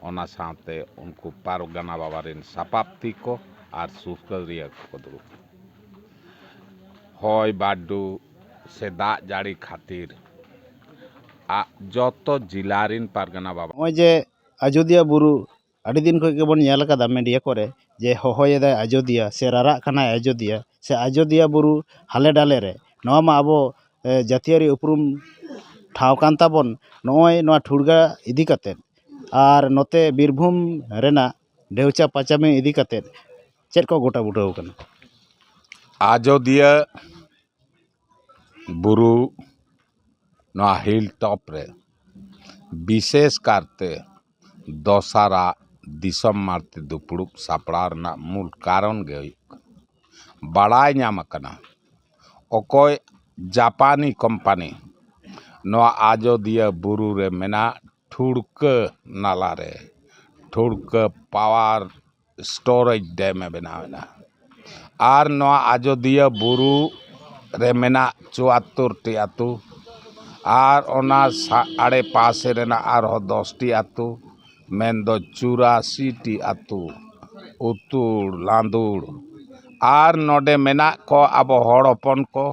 ᱚᱱᱟ ᱥᱟᱶᱛᱮ ᱩᱱᱠᱩ ᱯᱟᱨᱜᱟᱱᱟ ᱵᱟᱵᱟ ᱨᱤᱱ ᱥᱟᱯᱟᱵᱛᱤ ᱠᱚ ᱟᱨ ᱥᱩᱥᱟᱹᱨᱤᱭᱟᱹ ᱠᱚᱠᱚ ᱫᱩᱲᱩᱵ ᱞᱮᱱᱟ᱾ ᱦᱚᱭ ᱵᱟᱹᱨᱰᱩ ᱥᱮ ᱫᱟᱜ ᱡᱟᱹᱲᱤ ᱠᱷᱟᱹᱛᱤᱨ ᱟ-, ᱡᱚᱛᱚ ᱡᱤᱞᱟ ᱨᱤᱱ ᱯᱟᱨᱜᱟᱱᱟ ᱵᱟᱵᱟ ᱱᱚᱜᱼᱚᱭ ᱡᱮ ᱟᱡᱳᱫᱤᱭᱟᱹ ᱵᱩᱨᱩ ᱟᱹᱰᱤ ᱫᱤᱱ ᱠᱷᱚᱱ ᱜᱮᱵᱚᱱ ᱧᱮᱞ ᱟᱠᱟᱫᱟ ᱢᱤᱰᱤᱭᱟ ᱠᱚᱨᱮ ᱡᱮ ᱦᱚᱦᱚᱭᱮᱫᱟᱭ ᱟᱡᱳᱫᱤᱭᱟᱹ ᱥᱮ ᱨᱟᱨᱟᱜ ᱠᱟᱱᱟᱭ ᱟᱡᱳᱫᱤᱭᱟᱹ ᱥᱮ ᱟᱡᱳᱫᱤᱭᱟᱹ ᱵᱩᱨᱩ ᱦᱟᱞᱮ ᱰᱟᱞᱮ ᱨᱮ᱾ ᱱᱚᱣᱟ ᱢᱟ ᱟᱵᱚ, ᱮ, ᱡᱟᱹᱛᱤᱭᱟᱹᱨᱤ ᱩᱯᱨᱩᱢ ᱴᱷᱟᱶ ᱠᱟᱱ ᱛᱟᱵᱚᱱ᱾ ᱱᱚᱜᱼᱚᱭ ᱱᱚᱣᱟ ᱴᱷᱩᱲᱜᱟ ᱤᱫᱤ ᱠᱟᱛᱮᱫ ᱟᱨ ᱱᱚᱛᱮ ᱵᱤᱨᱵᱷᱩᱢ ᱨᱮᱱᱟᱜ ᱰᱷᱮᱣᱪᱟ ᱯᱟᱪᱟᱢᱤ ᱤᱫᱤ ᱠᱟᱛᱮᱫ ᱪᱮᱫ ᱠᱚ ᱜᱚᱴᱟ ᱵᱩᱴᱟᱹᱣ ᱠᱟᱱᱟ? ᱟᱡᱳᱫᱤᱭᱟᱹ ᱵᱩᱨᱩ ᱱᱚᱣᱟ ᱦᱤᱞ ᱴᱚᱯ ᱨᱮ ᱵᱤᱥᱮᱥ ᱠᱟᱨᱛᱮ ᱫᱚᱥᱟᱨᱟᱜ ᱫᱤᱥᱚᱢ ᱢᱟᱲᱛᱮ ᱫᱩᱯᱲᱩᱵ ᱥᱟᱯᱲᱟᱣ ᱨᱮᱱᱟᱜ ᱢᱩᱞ ᱠᱟᱨᱚᱱ ᱜᱮ ᱦᱩᱭᱩᱜ ᱠᱟᱱᱟ, ᱵᱟᱲᱟᱭ ᱧᱟᱢ ᱟᱠᱟᱱᱟ ᱚᱠᱚᱭ ᱡᱟᱯᱟᱱᱤ ᱠᱳᱢᱯᱟᱱᱤ ᱱᱚᱣᱟ ᱟᱡᱳᱫᱤᱭᱟᱹ ᱵᱩᱨᱩ ᱨᱮ ᱢᱮᱱᱟᱜ ᱴᱷᱩᱲᱠᱟᱹ ᱱᱟᱞᱟ ᱨᱮ ᱴᱷᱩᱲᱠᱟᱹ ᱯᱟᱣᱟᱨ ᱥᱴᱳᱨᱮᱡᱽ ᱰᱮᱢ ᱮ ᱵᱮᱱᱟᱣ ᱮᱱᱟ᱾ ᱟᱨ ᱱᱚᱣᱟ ᱟᱡᱳᱫᱤᱭᱟᱹ ᱵᱩᱨᱩ ᱨᱮ ᱢᱮᱱᱟᱜ ᱪᱩᱣᱟᱛᱛᱳᱨ ᱴᱤ ᱟᱹᱛᱩ ᱟᱨ ᱚᱱᱟ ᱥᱟ-, ᱟᱲᱮ ᱯᱟᱥᱮ ᱨᱮᱱᱟᱜ ᱟᱨᱦᱚᱸ ᱫᱚᱥ ᱴᱤ ᱟᱹᱛᱩ, ᱢᱮᱱᱫᱚ ᱪᱩᱨᱟᱥᱤ ᱴᱤ ᱟᱹᱛᱩ, ᱩᱛᱩᱲ, ᱞᱟᱸᱫᱩᱲ᱾ ᱟᱨ ᱱᱚᱰᱮ ᱢᱮᱱᱟᱜ ᱠᱚ ᱟᱵᱚ ᱦᱚᱲ ᱦᱚᱯᱚᱱ ᱠᱚ,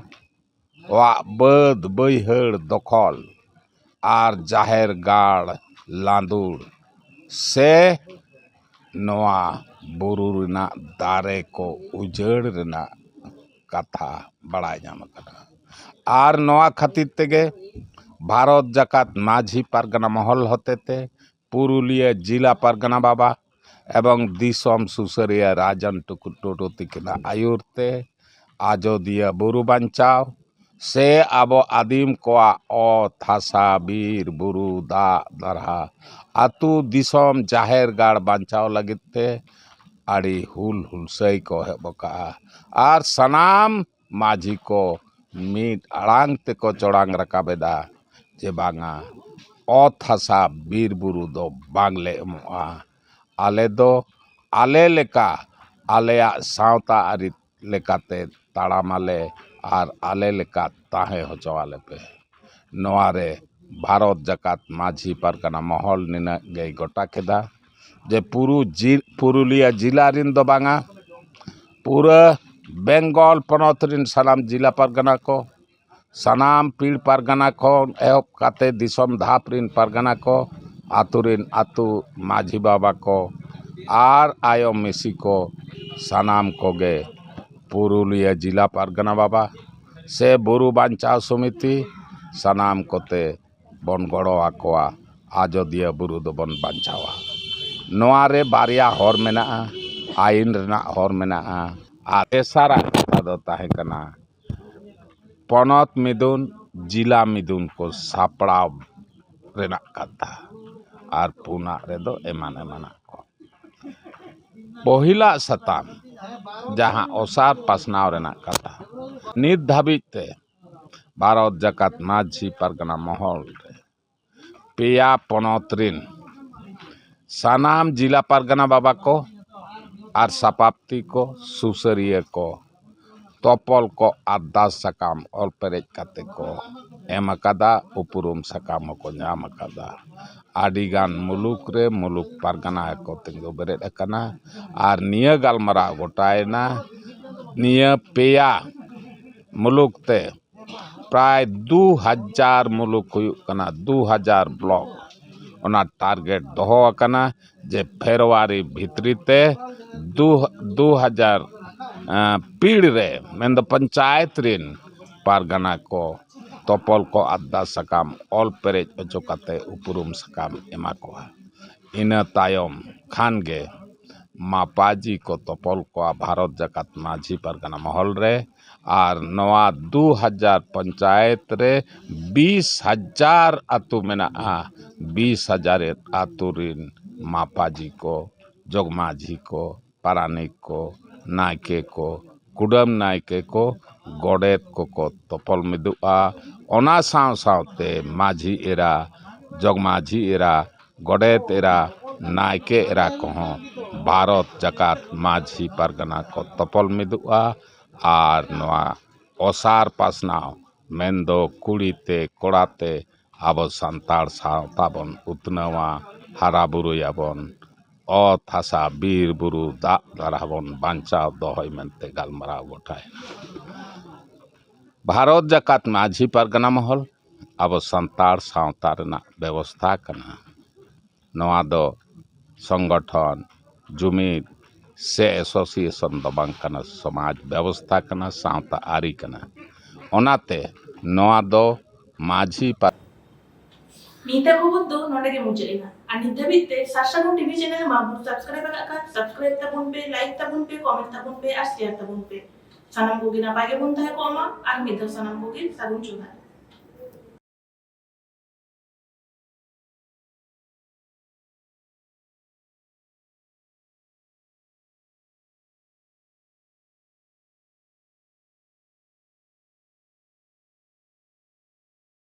ᱣᱟᱜ ᱵᱟᱹᱫᱽ ᱵᱟᱹᱭᱦᱟᱹᱲ ᱫᱚᱠᱷᱚᱞ ᱟᱨ ᱡᱟᱦᱮᱨ ᱜᱟᱲ ᱞᱟᱸᱫᱩᱲ ᱥᱮ ᱱᱚᱣᱟ ᱵᱩᱨᱩ ᱨᱮᱱᱟᱜ ᱫᱟᱨᱮ ᱠᱚ ᱩᱡᱟᱹᱲ ᱨᱮᱱᱟᱜ ᱠᱟᱛᱷᱟ ᱵᱟᱲᱟᱭ ᱧᱟᱢ ᱟᱠᱟᱱᱟ᱾ ᱟᱨ ᱱᱚᱣᱟ ᱠᱷᱟᱹᱛᱤᱨ ᱛᱮᱜᱮ ᱵᱷᱟᱨᱚᱛ ᱡᱟᱠᱟᱛ ᱢᱟᱹᱡᱷᱤ ᱯᱟᱨᱜᱟᱱᱟ ᱢᱚᱦᱚᱞ ᱦᱚᱛᱮᱛᱮ ᱯᱩᱨᱩᱞᱤᱭᱟᱹ ᱡᱤᱞᱟ ᱯᱟᱨᱜᱟᱱᱟ ᱵᱟᱵᱟ ᱮᱵᱚᱝ ᱫᱤᱥᱚᱢ ᱥᱩᱥᱟᱹᱨᱤᱭᱟᱹ ᱨᱟᱡᱚᱱ ᱴᱩᱠᱩ ᱴᱩᱰᱩ ᱛᱤᱠᱤᱱᱟᱜ ᱟᱹᱭᱩᱨ ᱛᱮ ᱟᱡᱚᱫᱤᱭᱟᱹ ᱵᱩᱨᱩ ᱵᱟᱧᱪᱟᱣ ᱥᱮ ᱟᱵᱚ ᱟᱹᱫᱤᱢ ᱠᱚᱣᱟᱜ ᱚᱛ ᱦᱟᱥᱟ, ᱵᱤᱨ ᱵᱩᱨᱩ, ᱫᱟᱜ ᱫᱟᱨᱦᱟ, ᱟᱹᱛᱩ ᱫᱤᱥᱚᱢ, ᱡᱟᱦᱮᱨ ᱜᱟᱲ ᱵᱟᱧᱪᱟᱣ ᱞᱟᱹᱜᱤᱫ ᱛᱮ ᱟᱹᱰᱤ ᱦᱩᱞ ᱦᱩᱞᱥᱟᱹᱭ ᱠᱚ ᱮᱦᱚᱵ ᱟᱠᱟᱫᱼᱟ᱾ ᱟᱨ ᱥᱟᱱᱟᱢ ᱢᱟᱹᱡᱷᱤ ᱠᱚ ᱢᱤᱫ ᱟᱲᱟᱝ ᱛᱮᱠᱚ ᱪᱚᱲᱟᱝ ᱨᱟᱠᱟᱵ ᱮᱫᱟ ᱡᱮ ᱵᱟᱝᱟ, ᱚᱛ ᱦᱟᱥᱟ ᱵᱤᱨ ᱵᱩᱨᱩ ᱫᱚ ᱵᱟᱝᱞᱮ ᱮᱢᱚᱜᱼᱟ᱾ ᱟᱞᱮ ᱫᱚ ᱟᱞᱮ ᱞᱮᱠᱟ ᱟᱞᱮᱭᱟᱜ ᱥᱟᱶᱛᱟ ᱟᱹᱨᱤ ᱞᱮᱠᱟᱛᱮ ᱛᱟᱲᱟᱢᱟᱞᱮ ᱟᱨ ᱟᱞᱮ ᱞᱮᱠᱟ ᱛᱟᱦᱮᱸ ᱦᱚᱪᱚ ᱟᱞᱮ ᱯᱮ᱾ ᱱᱚᱣᱟ ᱨᱮ ᱵᱷᱟᱨᱚᱛ ᱡᱟᱠᱟᱛ ᱢᱟᱹᱡᱷᱤ ᱯᱟᱨᱜᱟᱱᱟ ᱢᱚᱦᱚᱞ ᱱᱤᱱᱟᱹᱜ ᱜᱮᱭ ᱜᱚᱴᱟ ᱠᱮᱫᱟ ᱡᱮ ᱯᱩᱨᱩ ᱡᱤ-, ᱯᱩᱨᱩᱞᱤᱭᱟᱹ ᱡᱤᱞᱟ ᱨᱤᱱ ᱫᱚ ᱵᱟᱝᱟ, ᱯᱩᱨᱟᱹ ᱵᱮᱝᱜᱚᱞ ᱯᱚᱱᱚᱛ ᱨᱤᱱ ᱥᱟᱱᱟᱢ ᱡᱤᱞᱟ ᱯᱟᱨᱜᱟᱱᱟ ᱠᱚ, ᱥᱟᱱᱟᱢ ᱯᱤᱲ ᱯᱟᱨᱜᱟᱱᱟ ᱠᱷᱚᱱ ᱮᱦᱚᱵ ᱠᱟᱛᱮ ᱫᱤᱥᱚᱢ ᱫᱷᱟᱯ ᱨᱤᱱ ᱯᱟᱨᱜᱟᱱᱟ ᱠᱚ, ᱟᱹᱛᱩ ᱨᱤᱱ ᱟᱹᱛᱩ ᱢᱟᱹᱡᱷᱤ ᱵᱟᱵᱟ ᱠᱚ ᱟᱨ ᱟᱭᱳ ᱢᱤᱥᱤ ᱠᱚ, ᱥᱟᱱᱟᱢ ᱠᱚᱜᱮ ᱯᱩᱨᱩᱞᱤᱭᱟᱹ ᱡᱤᱞᱟ ᱯᱟᱨᱜᱟᱱᱟ ᱵᱟᱵᱟ ᱥᱮ ᱵᱩᱨᱩ ᱵᱟᱧᱪᱟᱣ ᱥᱚᱢᱤᱛᱤ, ᱥᱟᱱᱟᱢ ᱠᱚᱛᱮ ᱵᱚᱱ ᱜᱚᱲᱚ ᱟᱠᱚᱣᱟ, ᱟᱡᱚᱫᱤᱭᱟᱹ ᱵᱩᱨᱩ ᱫᱚᱵᱚᱱ ᱵᱟᱧᱪᱟᱣᱟ᱾ ᱱᱚᱣᱟ ᱨᱮ ᱵᱟᱨᱭᱟ ᱦᱚᱨ ᱢᱮᱱᱟᱜᱼᱟ, ᱟᱹᱭᱤᱱ ᱨᱮᱱᱟᱜ ᱦᱚᱨ ᱢᱮᱱᱟᱜᱼᱟ, ᱟᱨ ᱛᱮᱥᱟᱨᱟᱜ ᱠᱟᱛᱷᱟ ᱫᱚ ᱛᱟᱦᱮᱸ ᱠᱟᱱᱟ ᱯᱚᱱᱚᱛ ᱢᱤᱫᱩᱱ, ᱡᱤᱞᱟ ᱢᱤᱫᱩᱱ ᱠᱚ ᱥᱟᱯᱲᱟᱣ ᱨᱮᱱᱟᱜ ᱠᱟᱛᱷᱟ, ᱟᱨ ᱯᱩᱱᱟᱜ ᱨᱮᱫᱚ ᱮᱢᱟᱱ ᱮᱢᱟᱱᱟᱜ ᱠᱚ᱾ ᱯᱚᱦᱤᱞᱟᱜ ᱥᱟᱛᱟᱢ, ᱡᱟᱦᱟᱸ ᱚᱥᱟᱨ ᱯᱟᱥᱱᱟᱣ ᱨᱮᱱᱟᱜ ᱠᱟᱛᱷᱟ, ᱱᱤᱛ ᱫᱷᱟᱹᱵᱤᱡ ᱛᱮ ᱵᱷᱟᱨᱚᱛ ᱡᱟᱠᱟᱛ ᱢᱟᱹᱡᱷᱤ ᱯᱟᱨᱜᱟᱱᱟ ᱢᱚᱦᱚᱞ ᱨᱮ ᱯᱮᱭᱟ ᱯᱚᱱᱚᱛ ᱨᱤᱱ ᱥᱟᱱᱟᱢ ᱡᱤᱞᱟ ᱯᱟᱨᱜᱟᱱᱟ ᱵᱟᱵᱟ ᱠᱚ ᱟᱨ ᱥᱟᱯᱟᱯᱛᱤ ᱠᱚ, ᱥᱩᱥᱟᱹᱨᱤᱭᱟᱹ ᱠᱚ, ᱛᱚᱯᱚᱞ ᱠᱚ ᱟᱨᱫᱟᱥ ᱥᱟᱠᱟᱢ ᱚᱞ ᱯᱮᱨᱮᱡ ᱠᱟᱛᱮ ᱠᱚ ᱮᱢ ᱟᱠᱟᱫᱟ, ᱩᱯᱨᱩᱢ ᱥᱟᱠᱟᱢ ᱦᱚᱸᱠᱚ ᱧᱟᱢ ᱟᱠᱟᱫᱟ᱾ ᱟᱹᱰᱤᱜᱟᱱ ᱢᱩᱞᱩᱠ ᱨᱮ ᱢᱩᱞᱩᱠ ᱯᱟᱨᱜᱟᱱᱟ ᱠᱚ ᱛᱤᱸᱜᱩ ᱵᱮᱨᱮᱫ ᱟᱠᱟᱱᱟ᱾ ᱟᱨ ᱱᱤᱭᱟᱹ ᱜᱟᱞᱢᱟᱨᱟᱣ ᱜᱚᱴᱟᱭᱮᱱᱟ ᱱᱤᱭᱟᱹ ᱯᱮᱭᱟ ᱢᱩᱞᱩᱠ ᱛᱮ ᱯᱨᱟᱭ ᱫᱩ ᱦᱟᱡᱟᱨ ᱢᱩᱞᱩᱠ ᱦᱩᱭᱩᱜ ᱠᱟᱱᱟ, ᱫᱩ ᱦᱟᱡᱟᱨ ᱵᱞᱚᱠ᱾ ᱚᱱᱟ ᱴᱟᱨᱜᱮᱴ ᱫᱚᱦᱚ ᱟᱠᱟᱱᱟ ᱡᱮ ᱯᱷᱮᱵᱽᱨᱩᱣᱟᱨᱤ ᱵᱷᱤᱛᱨᱤ ᱛᱮ ᱫᱩ ᱫᱩ ᱦᱟᱡᱟᱨ ᱯᱤᱲ ᱨᱮ, ᱢᱮᱱᱫᱚ ᱯᱚᱧᱪᱟᱭᱮᱛ ᱨᱤᱱ ᱯᱟᱨᱜᱟᱱᱟ ᱠᱚ ᱛᱚᱯᱚᱞ ᱠᱚ ᱟᱨᱫᱟ ᱥᱟᱠᱟᱢ ᱚᱞ ᱯᱮᱨᱮᱡ ᱦᱚᱪᱚ ᱠᱟᱛᱮ ᱩᱯᱨᱩᱢ ᱥᱟᱠᱟᱢ ᱮᱢᱟ ᱠᱚᱣᱟ᱾ ᱤᱱᱟᱹ ᱛᱟᱭᱚᱢ ᱠᱷᱟᱱ ᱜᱮ ᱢᱟᱯᱟᱡᱤ ᱠᱚ ᱛᱚᱯᱚᱞ ᱠᱚᱣᱟ ᱵᱷᱟᱨᱚᱛ ᱡᱟᱠᱟᱛ ᱢᱟᱹᱡᱷᱤ ᱯᱟᱨᱜᱟᱱᱟ ᱢᱚᱦᱚᱞ ᱨᱮ᱾ ᱟᱨ ᱱᱚᱣᱟ ᱫᱩ ᱦᱟᱡᱟᱨ ᱯᱚᱧᱪᱟᱭᱮᱛ ᱨᱮ ᱵᱤᱥ ᱦᱟᱡᱟᱨ ᱟᱹᱛᱩ ᱢᱮᱱᱟᱜᱼᱟ᱾ ᱵᱤᱥ ᱦᱟᱡᱟᱨ ᱟᱹᱛᱩ ᱨᱤᱱ ᱢᱟᱯᱟᱡᱤ ᱠᱚ, ᱡᱚᱜᱽᱢᱟᱹᱡᱷᱤ ᱠᱚ, ᱯᱟᱨᱟᱱᱤᱠ ᱠᱚ, ᱱᱟᱭᱠᱮ ᱠᱚ, ᱠᱩᱰᱟᱹᱢ ᱱᱟᱭᱠᱮ ᱠᱚ, ᱜᱚᱰᱮᱛ ᱠᱚᱠᱚ ᱛᱚᱯᱚᱞ ᱢᱤᱫᱚᱜᱼᱟ᱾ ᱚᱱᱟ ᱥᱟᱶ ᱥᱟᱶᱛᱮ ᱢᱟᱹᱡᱷᱤ ᱮᱨᱟ, ᱡᱚᱜᱽᱢᱟᱹᱡᱷᱤ ᱮᱨᱟ, ᱜᱚᱰᱮᱛ ᱮᱨᱟ, ᱱᱟᱭᱠᱮ ᱮᱨᱟ ᱠᱚᱦᱚᱸ ᱵᱷᱟᱨᱚᱛ ᱡᱟᱠᱟᱛ ᱢᱟᱹᱡᱷᱤ ᱯᱟᱨᱜᱟᱱᱟ ᱠᱚ ᱛᱚᱯᱚᱞ ᱢᱤᱫᱚᱜᱼᱟ᱾ ᱟᱨ ᱱᱚᱣᱟ ᱚᱥᱟᱨ ᱯᱟᱥᱱᱟᱣ, ᱢᱮᱱᱫᱚ ᱠᱩᱲᱤ ᱛᱮ ᱠᱚᱲᱟ ᱛᱮ ᱟᱵᱚ ᱥᱟᱱᱛᱟᱲ ᱥᱟᱶᱛᱟ ᱵᱚᱱ ᱩᱛᱱᱟᱹᱣᱟ, ᱦᱟᱨᱟ ᱵᱩᱨᱩᱭᱟᱵᱚᱱ, ᱚᱛ ᱦᱟᱥᱟ ᱵᱤᱨ ᱵᱩᱨᱩ ᱫᱟᱜ ᱫᱟᱨᱦᱟ ᱵᱚᱱ ᱵᱟᱧᱪᱟᱣ ᱫᱚᱦᱚᱭ ᱢᱮᱱᱛᱮ ᱜᱟᱞᱢᱟᱨᱟᱣ ᱜᱚᱴᱟᱭᱮᱱᱟ᱾ ᱵᱷᱟᱨᱚᱛ ᱡᱟᱠᱟᱛ ᱢᱟᱹᱡᱷᱤ ᱯᱟᱨᱜᱟᱱᱟ ᱢᱚᱦᱚᱞ ᱟᱵᱚ ᱥᱟᱱᱛᱟᱲ ᱥᱟᱶᱛᱟ ᱨᱮᱱᱟᱜ ᱵᱮᱵᱚᱥᱛᱷᱟ ᱠᱟᱱᱟ᱾ ᱱᱚᱣᱟ ᱫᱚ ᱥᱚᱝᱜᱚᱴᱷᱚᱱ, ᱡᱩᱢᱤᱫ ᱥᱮ ᱮᱥᱳᱥᱤᱭᱮᱥᱚᱱ ᱫᱚ ᱵᱟᱝ ᱠᱟᱱᱟ, ᱥᱚᱢᱟᱡᱽ ᱵᱮᱵᱚᱥᱛᱷᱟ ᱠᱟᱱᱟ, ᱥᱟᱶᱛᱟ ᱟᱹᱨᱤ ᱠᱟᱱᱟ᱾ ᱚᱱᱟᱛᱮ ᱱᱚᱣᱟ ᱫᱚ ᱢᱟᱹᱡᱷᱤ ᱯᱟᱨ- ᱱᱤᱛᱟᱜ ᱠᱷᱚᱵᱚᱨ ᱫᱚ ᱱᱚᱰᱮ ᱜᱮ ᱢᱩᱪᱟᱹᱫ ᱮᱱᱟ᱾ ᱟᱨ ᱱᱤᱛ ᱫᱷᱟᱹᱵᱤᱡ ᱛᱮ ᱥᱟᱨᱥᱟᱜᱩᱱ ᱴᱤᱵᱷᱤ ᱪᱮᱱᱮᱞ ᱢᱟ ᱵᱚᱱ ᱥᱟᱵᱥᱠᱨᱟᱭᱤᱵ ᱟᱠᱟᱫ ᱠᱷᱟᱱ ᱥᱟᱵᱥᱠᱨᱟᱭᱤᱵ ᱛᱟᱵᱚᱱ ᱯᱮ, ᱞᱟᱭᱤᱠ ᱛᱟᱵᱚᱱ ᱯᱮ, ᱠᱚᱢᱮᱱᱴ ᱛᱟᱵᱚᱱ ᱯᱮ ᱟᱨ ᱥᱮᱭᱟᱨ ᱛᱟᱵᱚᱱ ᱯᱮ᱾ ᱥᱟᱱᱟᱢ ᱠᱚᱜᱮ ᱱᱟᱯᱟᱭ ᱜᱮᱵᱚᱱ ᱛᱟᱦᱮᱸ ᱠᱚᱜ ᱢᱟ᱾ ᱟᱨ ᱢᱤᱫ ᱫᱷᱟᱣ ᱥᱟᱱᱟᱢ ᱠᱚᱜᱮ ᱥᱟᱹᱜᱩᱱ ᱡᱚᱦᱟᱨ᱾